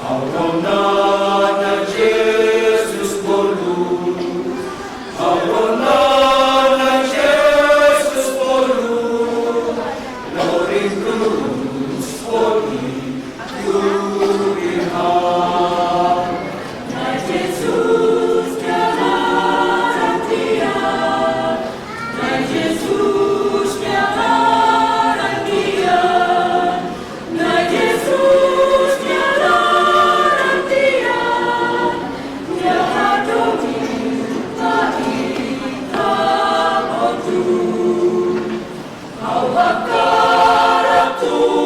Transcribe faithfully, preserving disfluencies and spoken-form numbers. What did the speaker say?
Ha'u rona Na'i Jesus bolu, ha'u rona Na'i Jesus bolu, lorin krús bolu, tuir ha'u. Na'i Jesus, nia laran tiha, Na'i Jesus, nia laran tiha, Na'i Jesus, nia laran tiha, nia hadomi, Na'i, ka botu. Ha'u hakarak atu